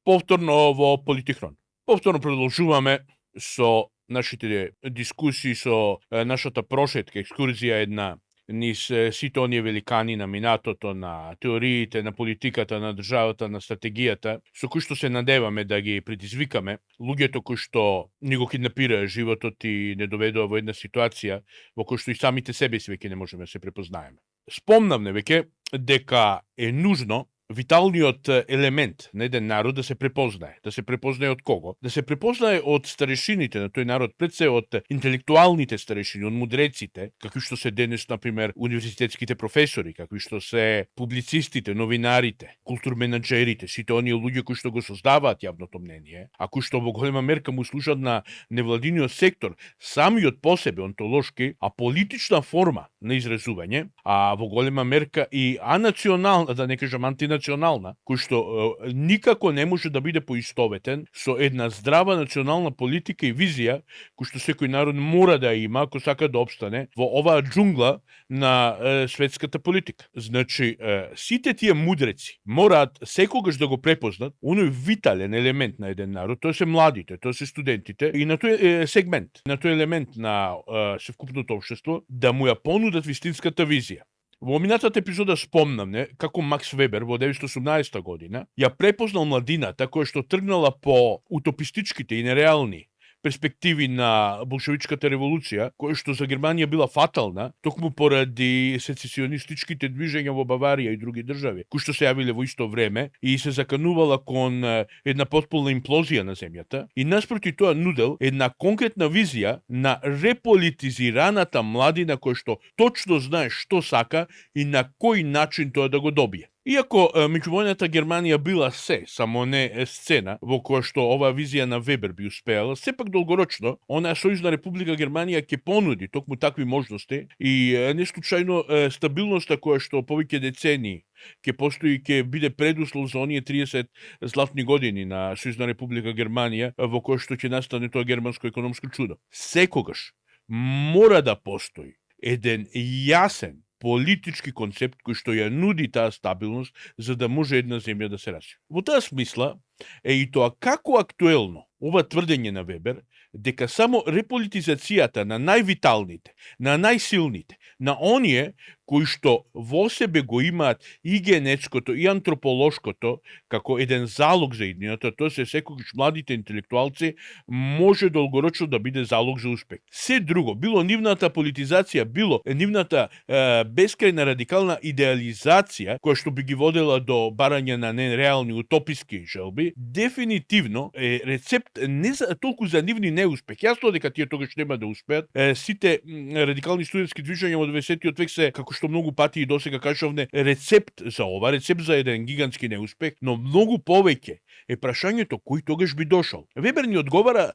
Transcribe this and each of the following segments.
повторно во Политихрон. Повторно продолжуваме со нашите дискусии, со нашата прошетка, екскурзија една низ сите оние великани на минатото, на теориите, на политиката, на државата, на стратегијата, со кои што се надеваме да ги предизвикаме, луѓето кои што ни го киднапираа животот и не доведува во една ситуација во која што и самите себе си веќе не можеме да се препознаеме. Спомнавме веќе дека е нужно виталниот елемент на еден народ да се препознае. Да се препознае од кого? Да се препознае од старешините на тој народ, пред се од интелектуалните старешини, од мудреците, какви што се денес, например, универзитетските професори, какви што се публицистите, новинарите, културменаџерите, сите оние луѓе кои што го создаваат јавното мнение, а кои што во голема мерка му служат на невладиниот сектор, самиот по себе онтолошки, а политична форма на изразување, а во голема мерка и анационална, да не кажам антинационална, кој што никако не може да биде поистоветен со една здрава национална политика и визија, кој што секој народ мора да има ако сака да опстане во оваа џунгла на светската политика. Значи, сите тие мудреци мораат секогаш да го препознат оној витален елемент на еден народ, тоа се младите, тоа се студентите и на тој сегмент, на тој елемент на севкупното општество да му ја понудат вистинската визија. Во минатата епизода спомнавме како Макс Вебер во 1918 година ја препознал младината која што тргнала по утопистичките и нереални перспективи на болшевичката револуција, која што за Германија била фатална, токму поради сецесионистичките движења во Баварија и други држави, кои што се јавиле во исто време и се заканувала кон една потполна имплозија на земјата, и наспроти тоа нудел една конкретна визија на реполитизираната младина која што точно знае што сака и на кој начин тоа да го добие. Иако меѓувојната Германија била се, само не сцена, во која што оваа визија на Вебер би успеала, сепак долгорочно, онаа Сојузна република Германија ќе понуди токму такви можности и не случајно стабилноста која што повеќе децении ќе постои, ќе биде предуслов за оние 30 златни години на Сојузна република Германија, во која што ќе настане тоа германско економско чудо. Секогаш мора да постои еден јасен политички концепт кој што ја нуди таа стабилност за да може една земја да се развива. Во таа смисла е и тоа како актуелно ова тврдење на Вебер дека само реполитизацијата на највиталните, на најсилните, на оние кои што во себе го имаат и генетското и антрополошкото како еден залог за иднината, тоа се секогаш младите интелектуалци, може долгорочно да биде залог за успех. Се друго, било нивната политизација, било нивната бескрајна радикална идеализација која што би ги водела до барање на нереални утописки желби, дефинитивно е рецепт не за толку за нивни неуспех. Јасно дека тие тогаш нема да успеат. Сите радикални студентски движења во 20-тиот век се, како што многу пати и досега кажавме, рецепт за ова, рецепт за еден гигантски неуспех, но многу повеќе е прашањето кој тогаш би дошол. Вебер ни одговара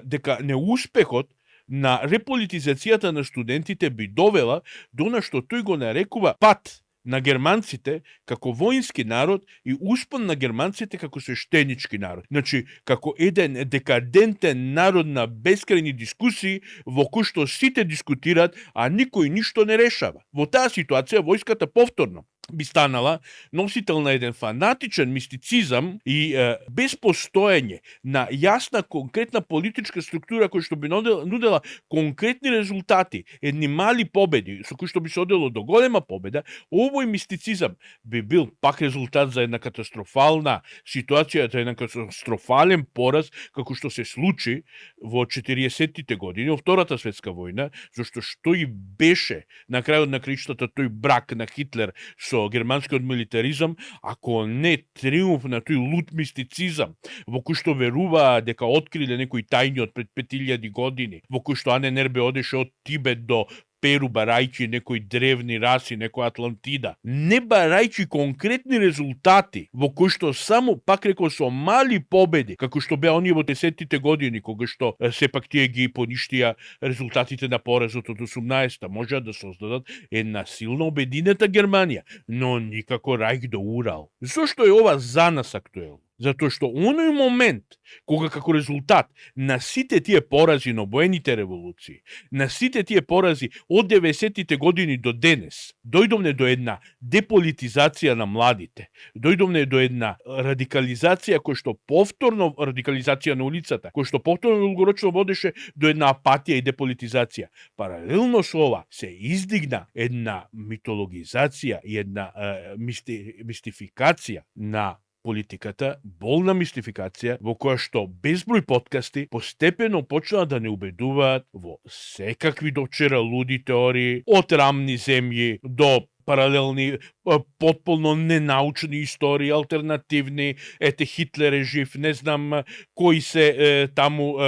дека неуспехот на реполитизацијата на студентите би довела до она што тој го нарекува пат на германците како воински народ и успон на германците како свештенички народ. Значи, како еден декадентен народ на бескрајни дискусии во кој што сите дискутираат, а никој ништо не решава. Во таа ситуација војската повторно би станала носител на еден фанатичен мистицизам и без постоење на јасна конкретна политичка структура која што би нудела конкретни резултати, едни мали победи, со кои што би се одело до голема победа, овој мистицизам би бил пак резултат за една катастрофална ситуација, за еден катастрофален пораз, како што се случи во 40-тите години, во Втората светска војна, зашто што и беше на крајот на краиштата тој брак на Хитлер со германскиот милитаризам, ако не триумф на тој лут мистицизам, во кој што веруваа дека откриле некои тајни од пред 5000 години, во кој што Аненербе одеше од Тибет до Перу барајќи некои древни раси, некоја Атлантида, не барајќи конкретни резултати, во кои што само, пак рекол, со мали победи, како што беа оние во 10-тите години, кога што сепак тие ги поништија резултатите на поразот од 18-та, можеа да создадат една силно обединета Германија, но никако Рајх до Урал. Зошто е ова за нас актуелно? Затоа што оној момент, кога како резултат на сите тие порази на обоените револуции, на сите тие порази од 90-тите години до денес, дојдовме до една деполитизација на младите, дојдовме до една радикализација која што повторно, радикализација на улицата, која што повторно долгорочно водеше до една апатија и деполитизација. Паралелно со ова се издигна една митологизација и една мистификација на политиката, болна мистификација во која што безброј подкасти постепено почнаа да не убедуваат во секакви довчера луди теории, од рамни земји до паралелни, потполно ненаучни истории, алтернативни, ете Хитлер е жив, не знам кои се таму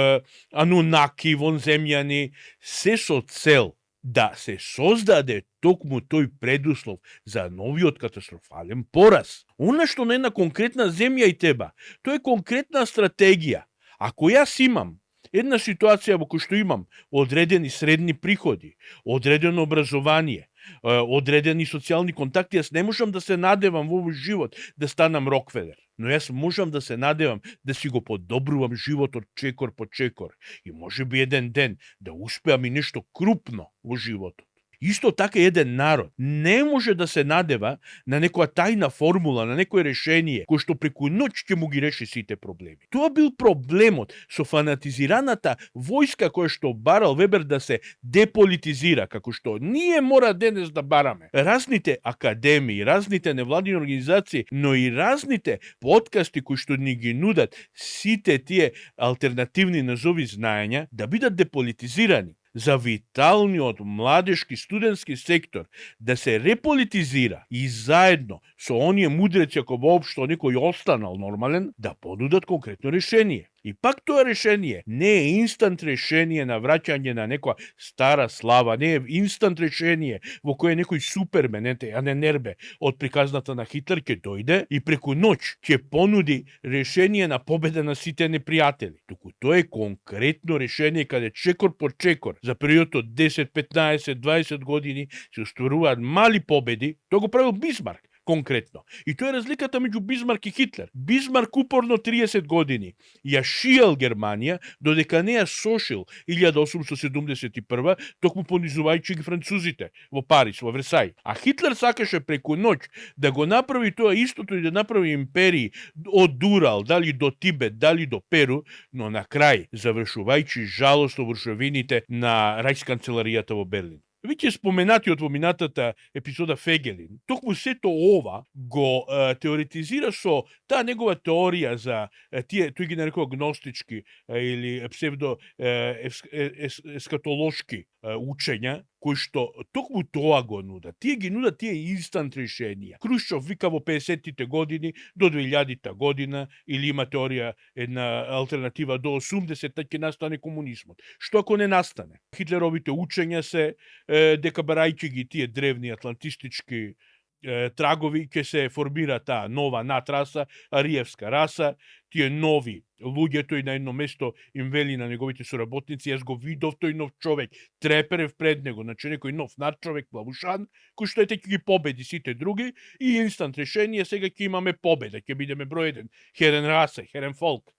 анунаки, вонземјани, се со цел да се создаде токму тој предуслов за новиот катастрофален пораз. Она што на една конкретна земја и треба, тоа е конкретна стратегија. Ако јас имам една ситуација во која што имам одредени средни приходи, одредено образование, одредени социјални контакти, јас не можам да се надевам во овој живот да станам Рокфелер. Но јас можам да се надевам да си го подобрувам животот чекор по чекор и можеби еден ден да успеам и нешто крупно во животот. Исто така еден народ не може да се надева на некоја тајна формула, на некој решение кој што преку ноќ ќе му ги реши сите проблеми. Тоа бил проблемот со фанатизираната војска која што барал Вебер да се деполитизира, како што ние мора денес да бараме. Разните академии, разните невладини организации, но и разните подкасти кои што ни ги нудат сите тие алтернативни назови знаења да бидат деполитизирани, за виталниот младешки студентски сектор да се реполитизира и заедно со оние мудреци, ако воопшто некој останал нормален, да понудат конкретно решение. И пак тоа решение не е инстант решение на враќање на некоја стара слава, не е инстант решение во кое некој супермен, а не Нербе од приказната на Хитлер ќе дојде и преку ноќ ќе понуди решение на победа на сите непријатели. Туку тоа е конкретно решение каде чекор по чекор за период од 10, 15, 20 години се остваруваат мали победи. Тоа го правил Бисмарк конкретно. И тоа е разликата меѓу Бисмарк и Хитлер. Бисмарк упорно 30 години ја шиел Германија, додека не ја сошил 1871, токму понизувајќи ги французите во Париз, во Версај. А Хитлер сакаше преку ноќ да го направи тоа истото и да направи империи од Урал, дали до Тибет, дали до Перу, но на крај завршувајќи жалосно вршавините на Рајхсканцеларијата во Берлин. Веќе споменатиот во минатата епизода Фегелин, токму сето ова го теоретизира со таа негова теорија за тие, тој ги нарекува гностички или псевдо ескатолошки учења, кои што токму тоа го нудат. Тие ги нудат тие инстант решенија. Крушчов вика во 50-тите години до 2000-та година, или има теорија една алтернатива до 80-та ќе настане комунизмот. Што ако не настане? Хитлеровите учења се дека барајќи ги тие древни атлантистички трагови, ќе се формира таа нова надраса, ариевска раса, тие нови луѓето, и на едно место им вели на неговите соработници: јас го видов тој нов човек, треперев пред него, значи некој нов надчовек, плавушан, кој што ќе ги победи сите други, и инстант решение, сега ќе имаме победа, ќе бидеме број 1, херен раса, херен фолк,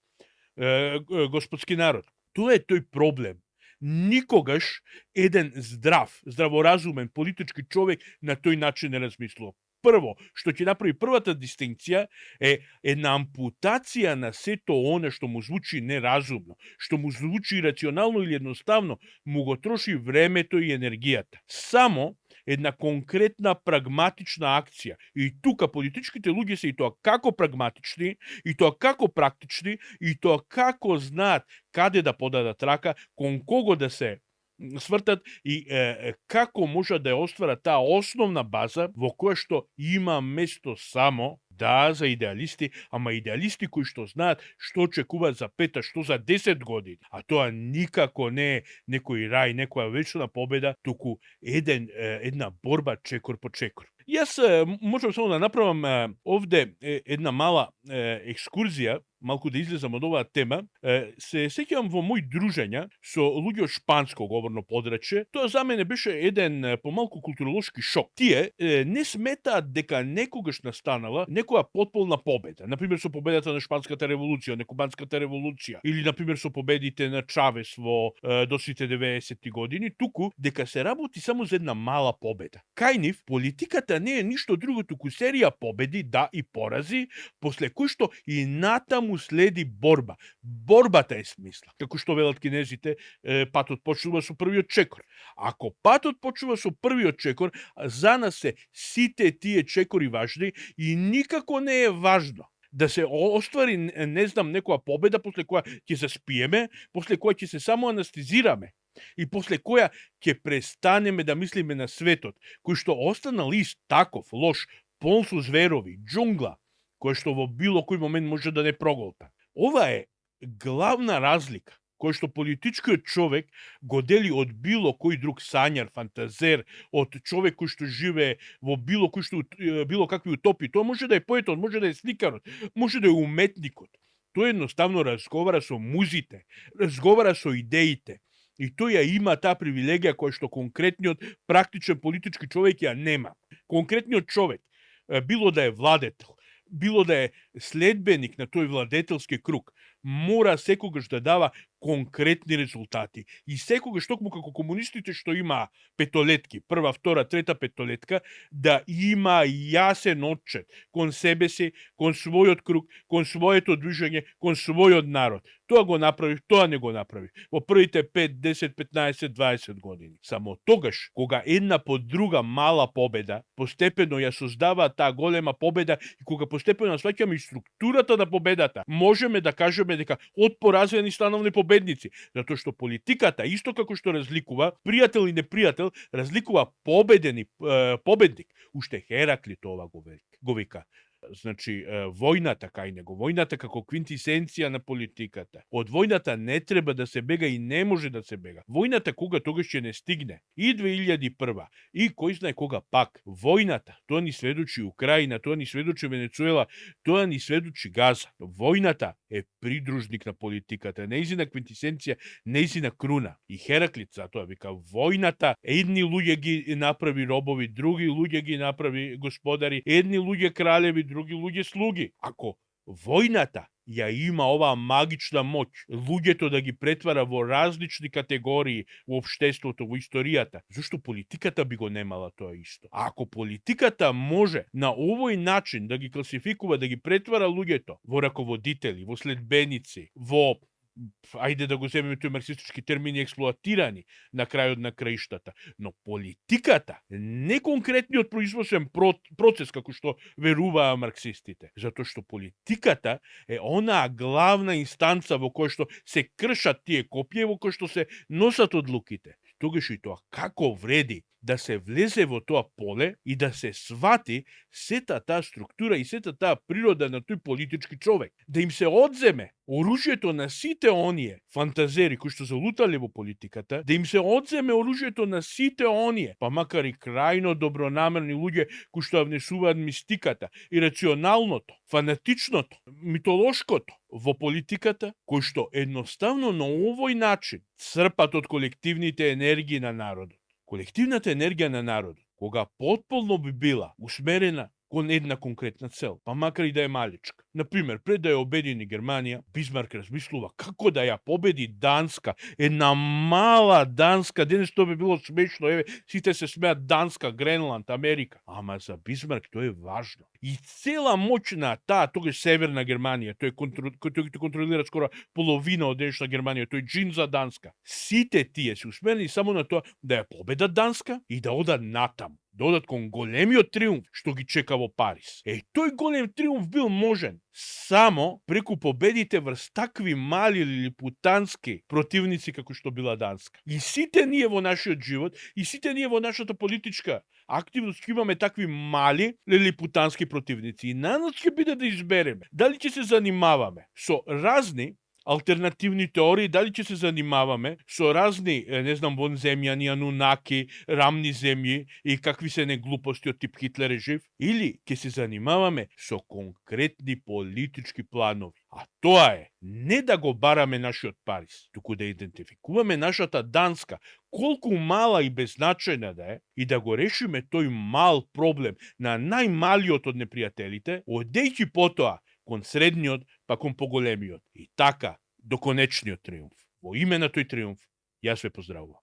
господски народ. Тоа е тој проблем. Никогаш еден здраворазумен политички човек на тој начин не размислува. Прво, што ќе направи првата дистинкција е една ампутација на сето оно што му звучи неразумно, што му звучи рационално или едноставно, му го троши времето и енергијата. Само една конкретна прагматична акција. И тука политичките луѓе се и тоа како прагматични, и тоа како практични, и тоа како знаат каде да подадат рака, кон кого да се свртат и како можат да ја остварат таа основна база во која што има место само за идеалисти, ама идеалисти кои што знаат што очекуваат за 5, што за 10 години. А тоа никако не е некој рај, некоја вечна победа, туку една борба чекор по чекор. Јас можам само да направам овде една мала екскурзија, малку да излезам од оваа тема. Се сеќавам во мои дружења со луѓе од шпанско говорно подрачје. Тоа за мене беше еден помалку културолошки шок. Тие не сметаат дека некогаш настанала некоја потполна победа. Например, со победата на Шпанската револуција, на Кубанската револуција, или например со победите на Чавес во до сите 90-ти години, туку дека се работи само за една мала победа. Кај нив политиката не е ништо друго туку серија победи, да, и порази, после кои што и натаму следи борба. Борбата е смисла. Како што велат кинезите, патот почнува со првиот чекор. Ако патот почнува со првиот чекор, за нас се сите тие чекори важни и никако не е важно да се оствари, не знам, некоја победа после која ќе се спиеме, после која ќе се само анестезираме и после која ќе престанеме да мислиме на светот, кој што останал ист, таков, лош, полн со зверови, џунгла, кој што во било кој момент може да не проголта. Ова е главна разлика кој што политичкиот човек го дели од било кој друг сањар, фантазер, од човек кој што живее во било какви утопии. Тоа може да е поетот, може да е сликарот, може да е уметникот. Тој едноставно разговара со музите, разговара со идеите. И тој ја има таа привилегија која што конкретниот практичен политички човек ја нема. Конкретниот човек, било да е владетел, било да е следбеник на тој владетелски круг, мора секогаш да дава конкретни резултати. И секогаш, токму како комунистите што има петолетки, прва, втора, трета петолетка, да има јасен отчет кон себе си, кон својот круг, кон своето движење, кон својот народ. Тоа го направи, тоа не го направи. Во првите 5, 10, 15, 20 години. Само тогаш, кога една по друга мала победа, постепено ја создава таа голема победа и кога постепено сваќаме и структурата на победата, можеме да кажеме дека од поразени станале победници, затоа што политиката, исто како што разликува пријател и непријател, разликува победен и победник. Уште Хераклит ова го вика. Значи, војната кај него, војната како квинтисенција на политиката. Од војната не треба да се бега и не може да се бега. Војната кога тогаш ќе не стигне. И 2001, и кој знае кога пак. Војната, тоа ни сведочи Украина, тоа ни сведочи Венецуела, тоа ни сведочи Газа. Војната е придружник на политиката, нејзина квинтисенција, нејзина круна. И Хераклит затоа вика, војната едни луѓе ги направи робови, други луѓе ги направи господари, едни луѓе кралеви, други луѓе слуги. Ако војната ја има оваа магична моќ, луѓето да ги претвара во различни категории во општеството, во историјата, зашто политиката би го немала тоа исто? А ако политиката може на овој начин да ги класификува, да ги претвара луѓето во раководители, во следбеници, во ајде да го земеме тој марксистички термини, експлоатирани на крајот на краиштата. Но политиката, не конкретниот производствен процес, како што веруваа марксистите. Затоа што политиката е онаа главна инстанца во која што се кршат тие копија, во која што се носат одлуките. Тогаш и тоа како вреди да се влезе во тоа поле и да се свати сета таа структура и сета таа природа на тој политички човек. Да им се одземе оружјето на сите оние фантазери кои што залутале во политиката, да им се одземе оружјето на сите оние, па макар и крајно добронамерни луѓе кои што внесуваат мистиката, ирационалното, фанатичното, митолошкото во политиката, кои што едноставно на овој начин црпат од колективните енергии на народот. Колективната енергија на народот, кога потполно би била усмерена кон една конкретна цел, па макар и да е маличка. Например, пред да ја обедини Германија, Бисмарк размислува како да ја победи Данска, една мала Данска, денес тоа би било смешно, еве, сите се смеат Данска, Гренланд, Америка. Ама за Бисмарк тоа е важно. И цела моќ на таа, тогаш Северна Германија, тој контролира скоро половина од денешна Германија, тој джин за Данска. Сите тие се усмерени само на тоа да ја победат Данска и да одат натаму. Да одат кон големиот триумф што ги чека во Париз. Тој голем триумф бил можен само преку победите врз такви мали лилипутански противници како што била Данска. И сите ние во нашиот живот, и сите ние во нашата политичка активност имаме такви мали лилипутански противници. И на нас ќе биде да избереме дали ќе се занимаваме со разни алтернативни теории, дали ќе се занимаваме со разни, не знам, вонземјани, анунаки, рамни земји и какви се не глупости од тип Хитлер е жив, или ќе се занимаваме со конкретни политички планови. А тоа е не да го бараме нашиот Париз, туку да идентификуваме нашата Данска, колку мала и беззначајна да е, и да го решиме тој мал проблем на најмалиот од непријателите, одејќи потоа кон средниот, па кон поголемиот. И така, до конечниот триумф. Во име на тој триумф, јас ве поздравувам.